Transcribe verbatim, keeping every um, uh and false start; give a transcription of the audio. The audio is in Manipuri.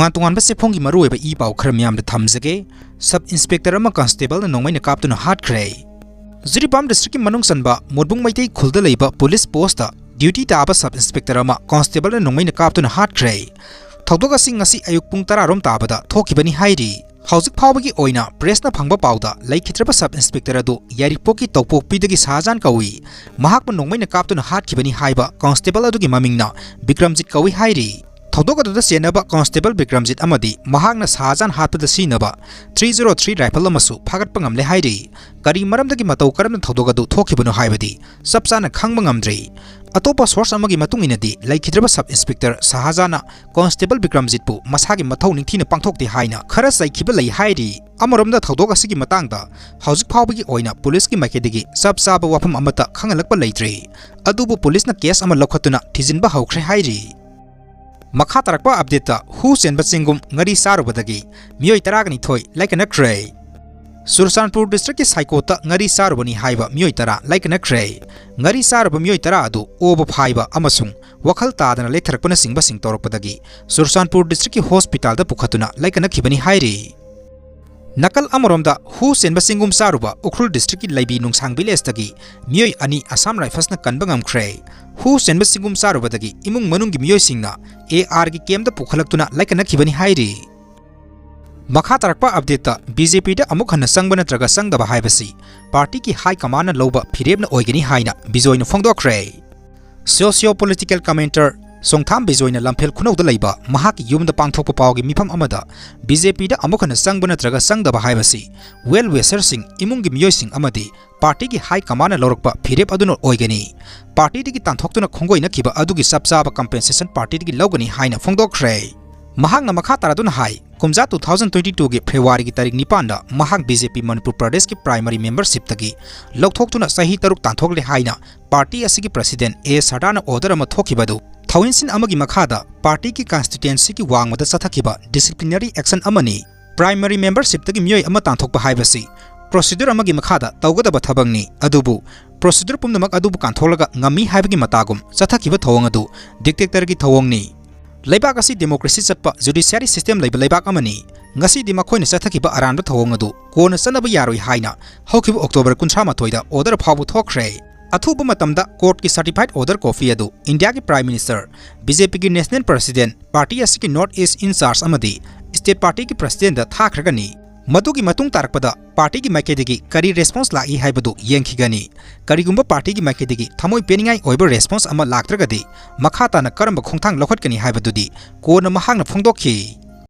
ꯇꯣꯉꯥꯟ ꯇꯣꯉꯥꯟꯕ ꯆꯦꯐꯣꯡꯒꯤ ꯃꯔꯨꯑꯣꯏꯕ ꯏ ꯄꯥꯎ ꯈꯔ ꯃꯤꯌꯥꯝꯗ ꯊꯝꯖꯒꯦ꯫ ꯁꯕ ꯏꯟꯁꯄꯦꯛꯇꯔ ꯑꯃ ꯀꯟꯁꯇꯦꯕꯜꯅ ꯅꯣꯡꯃꯩꯅ ꯀꯥꯞꯇꯨꯅ ꯍꯥꯠꯈ꯭ꯔꯦ꯫ ꯖꯤꯔꯤꯕꯥꯝ ꯗꯤꯁꯇ꯭ꯔꯤꯛꯀꯤ ꯃꯅꯨꯡ ꯆꯟꯕ ꯃꯣꯠꯕꯨꯡ ꯃꯩꯇꯩ ꯈꯨꯜꯗ ꯂꯩꯕ ꯄꯨꯂꯤꯁ ꯄꯣꯁꯇ ꯗ꯭ꯌꯨꯇꯤ ꯇꯥꯕ ꯁꯕ ꯏꯟꯁꯄꯦꯛꯇꯔ ꯑꯃ ꯀꯟꯁꯇꯦꯕꯜꯅ ꯅꯣꯡꯃꯩꯅ ꯀꯥꯞꯇꯨꯅ ꯍꯥꯠꯈ꯭ꯔꯦ꯫ ꯊꯧꯗꯣꯛ ꯑꯁꯤ ꯉꯁꯤ ꯑꯌꯨꯛ ꯄꯨꯡ ꯇꯔꯥ ꯔꯣꯝ ꯇꯥꯕꯗ ꯊꯣꯛꯈꯤꯕꯅꯤ ꯍꯥꯏꯔꯤ꯫ ꯍꯧꯖꯤꯛ ꯐꯥꯎꯕꯒꯤ ꯑꯣꯏꯅ ꯄ꯭ꯔꯦꯁꯅ ꯐꯪꯕ ꯄꯥꯎꯗ ꯂꯩꯈꯤꯗ꯭ꯔꯕ ꯁꯕ ꯏꯟꯁꯄꯦꯛꯇꯔ ꯑꯗꯨ ꯌꯥꯏꯔꯤꯄꯣꯛꯀꯤ ꯇꯧꯄꯣꯛꯄꯤꯗꯒꯤ ꯁꯍꯥꯖꯥꯟ ꯀꯧꯏ꯫ ꯃꯍꯥꯛꯄꯨ ꯅꯣꯡꯃꯩꯅ ꯀꯥꯞꯇꯨꯅ ꯍꯥꯠꯈꯤꯕꯅꯤ ꯍꯥꯏꯕ ꯀꯟꯁꯇꯦꯕꯜ ꯑꯗꯨꯒꯤ ꯃꯃꯤꯡꯅ ꯕꯤꯀ꯭ꯔꯝꯖꯤꯠ ꯀꯧꯏ ꯍꯥꯏꯔꯤ꯫ ꯊꯧꯗꯣꯛ ꯑꯗꯨꯗ ꯆꯦꯟꯅꯕ ꯀꯟꯁꯇꯦꯕꯜ ꯕꯤꯀ꯭ꯔꯝꯖꯤꯠ ꯑꯃꯗꯤ ꯃꯍꯥꯛꯅ ꯁꯍꯥꯖꯥꯟ ꯍꯥꯠꯄꯗ ꯁꯤꯖꯤꯟꯅꯕ ꯊ꯭ꯔꯤ ꯖꯤꯔꯣ ꯊ꯭ꯔꯤ ꯔꯥꯏꯐꯜ ꯑꯃꯁꯨ ꯐꯥꯒꯠꯄ ꯉꯝꯂꯦ ꯍꯥꯏꯔꯤ꯫ ꯀꯔꯤ ꯃꯔꯝꯗꯒꯤ ꯃꯇꯧ ꯀꯔꯝꯅ ꯊꯧꯗꯣꯛ ꯑꯗꯨ ꯊꯣꯛꯈꯤꯕꯅꯣ ꯍꯥꯏꯕꯗꯤ ꯆꯞ ꯆꯥꯅ ꯈꯪꯕ ꯉꯝꯗ꯭ꯔꯤ꯫ ꯑꯇꯣꯞꯄ ꯁꯣꯔꯁ ꯑꯃꯒꯤ ꯃꯇꯨꯡ ꯏꯟꯅꯗꯤ ꯂꯩꯈꯤꯗ꯭ꯔꯕ ꯁꯕ ꯏꯟꯁꯄꯦꯛꯇꯔ ꯁꯍꯥꯖꯥꯟꯅ ꯀꯟꯁꯇꯦꯕꯜ ꯕꯤꯀ꯭ꯔꯝꯖꯤꯠꯄꯨ ꯃꯁꯥꯒꯤ ꯃꯊꯧ ꯅꯤꯡꯊꯤꯅ ꯄꯥꯡꯊꯣꯛꯇꯦ ꯍꯥꯏꯅ ꯈꯔ ꯆꯩꯈꯤꯕ ꯂꯩ ꯍꯥꯏꯔꯤ꯫ ꯑꯃꯔꯣꯝꯗ ꯊꯧꯗꯣꯛ ꯑꯁꯤꯒꯤ ꯃꯇꯥꯡꯗ ꯍꯧꯖꯤꯛ ꯐꯥꯎꯕꯒꯤ ꯑꯣꯏꯅ ꯄꯨꯂꯤꯁꯀꯤ ꯃꯥꯏꯀꯩꯗꯒꯤ ꯆꯞ ꯆꯥꯕ ꯋꯥꯐꯝ ꯑꯃꯠꯇ ꯈꯪꯍꯜꯂꯛꯄ ꯂꯩꯇ꯭ꯔꯤ꯫ ꯑꯗꯨꯕꯨ ꯄꯨꯂꯤꯁꯅ ꯀꯦꯁ ꯑꯃ ꯂꯧꯈꯠꯇꯨꯅ ꯊꯤꯖꯤꯟꯕ ꯍꯧꯈ꯭ꯔꯦ ꯍꯥꯏꯔꯤ꯫ ꯃꯈꯥ ꯇꯥꯔꯛꯄ ꯑꯞꯗꯦꯠꯇ ꯍꯨ ꯆꯦꯟꯕ ꯆꯦꯡꯒꯨꯝ ꯉꯥꯔꯤ ꯆꯥꯔꯨꯕꯗꯒꯤ ꯃꯤꯑꯣꯏ ꯇꯔꯥꯒ ꯅꯤꯊꯣꯏ ꯂꯥꯏꯀꯠꯅꯈ꯭ꯔꯦ꯫ ꯆꯨꯔꯆꯥꯟꯄꯨꯔ ꯗꯤꯁꯇ꯭ꯔꯤꯛꯀꯤ ꯁꯥꯏꯀꯣꯠꯇ ꯉꯥꯔꯤ ꯆꯥꯔꯨꯕꯅꯤ ꯍꯥꯏꯕ ꯃꯤꯑꯣꯏ ꯇꯔꯥ ꯂꯥꯏꯀꯠꯅꯈ꯭ꯔꯦ꯫ ꯉꯥꯔꯤ ꯆꯥꯔꯨꯕ ꯃꯤꯑꯣꯏ ꯇꯔꯥ ꯑꯗꯨ ꯑꯣꯕ ꯐꯥꯏꯕ ꯑꯃꯁꯨꯡ ꯋꯥꯈꯜ ꯇꯥꯗꯅ ꯂꯦꯛꯊꯔꯛꯄꯅꯆꯤꯡꯕꯁꯤꯡ ꯇꯧꯔꯛꯄꯗꯒꯤ ꯆꯨꯔꯆꯥꯟꯄꯨꯔ ꯗꯤꯁꯇ꯭ꯔꯤꯛꯀꯤ ꯍꯣꯁꯄꯤꯇꯥꯜꯗ ꯄꯨꯈꯠꯇꯨꯅ ꯂꯥꯏꯀꯠꯅꯈꯤꯕꯅꯤ ꯍꯥꯏꯔꯤ꯫ ꯅꯥꯀꯜ ꯑꯃꯔꯣꯝꯗ ꯍꯨ ꯆꯦꯟꯕ ꯆꯤꯡꯒꯨꯝ ꯆꯥꯔꯨꯕ ꯎꯈ꯭ꯔꯨꯜ ꯗꯤꯁꯇ꯭ꯔꯤꯛꯀꯤ ꯂꯩꯕꯤ ꯅꯨꯡꯁꯥꯡ ꯚꯤꯂꯦꯖꯇꯒꯤ ꯃꯤꯑꯣꯏ ꯑꯅꯤ ꯑꯁꯥꯝ ꯔꯥꯏꯐꯜꯁꯅ ꯀꯟꯕ ꯉꯝꯈ꯭ꯔꯦ꯫ ꯍꯨ ꯆꯦꯟꯕ ꯆꯤꯡꯒꯨꯝ ꯆꯥꯔꯨꯕꯗꯒꯤ ꯏꯃꯨꯡ ꯃꯅꯨꯡꯒꯤ ꯃꯤꯑꯣꯏꯁꯤꯡꯅ ꯑꯦ ꯑꯥꯔꯒꯤ ꯀꯦꯝꯞꯇ ꯄꯨꯈꯠꯂꯛꯇꯨꯅ ꯂꯥꯏꯀꯠꯅꯈꯤꯕꯅꯤ ꯍꯥꯏꯔꯤ꯫ ꯃꯈꯥ ꯇꯥꯔꯛꯄ ꯑꯞꯗꯦꯠꯇ ꯕꯤ ꯖꯦ ꯄꯤꯗ ꯑꯃꯨꯛ ꯍꯟꯅ ꯆꯪꯕ ꯅꯠꯇ꯭ꯔꯒ ꯆꯪꯗꯕ ꯍꯥꯏꯕꯁꯤ ꯄꯥꯔꯇꯤꯒꯤ ꯍꯥꯏ ꯀꯃꯥꯟꯅ ꯂꯧꯕ ꯐꯤꯔꯦꯞꯅ ꯑꯣꯏꯒꯅꯤ ꯍꯥꯏꯅ ꯕꯤꯖꯣꯏꯅ ꯐꯣꯡꯗꯣꯛꯈ꯭ꯔꯦ꯫ ꯁꯣꯁꯤꯌꯣ ꯄꯣꯂꯤꯇꯤꯀꯦꯜ ꯀꯃꯦꯟꯇꯔ ꯆꯣꯡꯊꯥꯝ ꯕꯤꯖꯣꯏꯅ ꯂꯝꯐꯦꯜ ꯈꯨꯅꯧꯗ ꯂꯩꯕ ꯃꯍꯥꯛꯀꯤ ꯌꯨꯝꯗ ꯄꯥꯡꯊꯣꯛꯄ ꯄꯥꯎꯒꯤ ꯃꯤꯐꯝ ꯑꯃꯗ ꯕꯤ ꯖꯦ ꯄꯤꯗ ꯑꯃꯨꯛ ꯍꯟꯅ ꯆꯪꯕ ꯅꯠꯇ꯭ꯔꯒ ꯆꯪꯗꯕ ꯍꯥꯏꯕꯁꯤ ꯋꯦꯜ ꯋꯤꯁꯔꯁꯤꯡ, ꯏꯃꯨꯡꯒꯤ ꯃꯤꯑꯣꯏꯁꯤꯡ ꯑꯃꯗꯤ ꯄꯥꯔꯇꯤꯒꯤ ꯍꯥꯏ ꯀꯃꯥꯟꯅ ꯂꯧꯔꯛꯄ ꯐꯤꯔꯦꯞ ꯑꯗꯨꯅ ꯑꯣꯏꯒꯅꯤ꯫ ꯄꯥꯔꯇꯤꯗꯒꯤ ꯇꯥꯟꯊꯣꯛꯇꯨꯅ ꯈꯣꯡꯒꯣꯏꯅꯈꯤꯕ ꯑꯗꯨꯒꯤ ꯆꯞ ꯆꯥꯕ ꯀꯝꯄꯦꯟꯁꯦꯁꯟ ꯄꯥꯔꯇꯤꯗꯒꯤ ꯂꯧꯒꯅꯤ ꯍꯥꯏꯅ ꯐꯣꯡꯗꯣꯛꯈ꯭ꯔꯦ꯫ ꯃꯍꯥꯛꯅ ꯃꯈꯥ ꯇꯥꯔꯗꯨꯅ ꯍꯥꯏ, ꯀꯨꯝꯖꯥ two thousand twenty two ꯒꯤ ꯐꯦꯕ꯭ꯔꯨꯋꯥꯔꯤꯒꯤ ꯇꯥꯔꯤꯛ ꯅꯤꯄꯥꯟꯗ ꯃꯍꯥꯛ ꯕꯤ ꯖꯦ ꯄꯤ ꯃꯅꯤꯄꯨꯔ ꯄ꯭ꯔꯗꯦꯁꯀꯤ ꯄ꯭ꯔꯥꯏꯃꯔꯤ ꯃꯦꯝꯕꯔꯁꯤꯞꯇꯒꯤ ꯂꯧꯊꯣꯛꯇꯨꯅ ꯆꯍꯤ ꯇꯔꯨꯛ ꯇꯥꯟꯊꯣꯛꯂꯦ ꯍꯥꯏꯅ ꯄꯥꯔꯇꯤ ꯑꯁꯤꯒꯤ ꯄ꯭ꯔꯁꯤꯗꯦꯟꯠ ꯑꯦ ꯁꯔꯗꯥꯅ ꯑꯣꯔꯗꯔ ꯑꯃ ꯊꯣꯛꯈꯤꯕ ꯑꯗꯨ ꯊꯧꯑꯣꯏꯟꯁꯤꯟ ꯑꯃꯒꯤ ꯃꯈꯥꯗ ꯄꯥꯔꯇꯤꯒꯤ ꯀꯟꯁꯇꯤꯇ꯭ꯋꯦꯟꯁꯤꯒꯤ ꯋꯥꯡꯃꯗ ꯆꯠꯊꯈꯤꯕ ꯗꯤꯁꯤꯄ꯭ꯂꯤꯅꯔꯤ ꯑꯦꯛꯁꯟ ꯑꯃꯅꯤ꯫ ꯄ꯭ꯔꯥꯏꯃꯔꯤ ꯃꯦꯝꯕꯔꯁꯤꯞꯇꯒꯤ ꯃꯤꯑꯣꯏ ꯑꯃ ꯇꯥꯟꯊꯣꯛꯄ ꯍꯥꯏꯕꯁꯤ ꯄ꯭ꯔꯣꯁꯤꯗꯨꯔ ꯑꯃꯒꯤ ꯃꯈꯥꯗ ꯇꯧꯒꯗꯕ ꯊꯕꯛꯅꯤ, ꯑꯗꯨꯕꯨ ꯄ꯭ꯔꯣꯁꯤꯗꯨꯔ ꯄꯨꯝꯅꯃꯛ ꯑꯗꯨꯕꯨ ꯀꯥꯟꯊꯣꯛꯂꯒ ꯉꯝꯃꯤ ꯍꯥꯏꯕꯒꯤ ꯃꯇꯥꯒꯨꯝ ꯆꯠꯊꯈꯤꯕ ꯊꯧꯑꯣꯡ ꯑꯗꯨ ꯗꯤꯛꯇꯦꯛꯇꯔꯒꯤ ꯊꯧꯑꯣꯡꯅꯤ꯫ ꯂꯩꯕꯥꯛ ꯑꯁꯤ democracy ꯆꯠꯄ judiciary system ꯂꯩꯕ ꯂꯩꯕꯥꯛ ꯑꯃꯅꯤ꯫ ꯉꯁꯤꯗꯤ ꯃꯈꯣꯏꯅ ꯆꯠꯊꯈꯤꯕ ꯑꯔꯥꯟꯕ ꯊꯧꯑꯣꯡ ꯑꯗꯨ ꯀꯣꯟꯅ ꯆꯠꯅꯕ ꯌꯥꯔꯣꯏ ꯍꯥꯏꯅ ꯍꯧꯈꯤꯕ October ꯀꯨꯟꯊ꯭ꯔꯥ ꯃꯥꯊꯣꯏꯗ order ꯐꯥꯎꯕ ꯊꯣꯛꯈ꯭ꯔꯦ꯫ ꯑꯊꯨꯕ ꯃꯇꯝꯗ courtꯀꯤ certified order copy ꯑꯗꯨ ꯏꯟꯗꯤꯌꯥꯒꯤ Prime Minister, BJPꯒꯤ National President, party ꯑꯁꯤꯒꯤ North East in charge ꯑꯃꯗꯤ state partyꯒꯤ presidentꯗ ꯊꯥꯈ꯭ꯔꯒꯅꯤ꯫ ꯃꯗꯨꯒꯤ ꯃꯇꯨꯡ ꯇꯥꯔꯛꯄꯗ partyꯒꯤ ꯃꯥꯏꯀꯩꯗꯒꯤ ꯀꯔꯤ response ꯂꯥꯛꯏ ꯍꯥꯏꯕꯗꯨ ꯌꯦꯡꯈꯤꯒꯅꯤ꯫ ꯀꯔꯤꯒꯨꯝꯕ partyꯒꯤ ꯃꯥꯏꯀꯩꯗꯒꯤ ꯊꯃꯣꯏ ꯄꯦꯟꯅꯤꯡꯉꯥꯏ ꯑꯣꯏꯕ response ꯑꯃ ꯂꯥꯛꯇ꯭ꯔꯒꯗꯤ ꯃꯈꯥ ꯇꯥꯅ ꯀꯔꯝꯕ ꯈꯣꯡꯊꯥꯡ ꯂꯧꯈꯠꯀꯅꯤ ꯍꯥꯏꯕꯗꯨꯗꯤ ꯀꯣꯟꯅ ꯃꯍꯥꯛꯅ ꯐꯣꯡꯗꯣꯛꯈꯤ꯫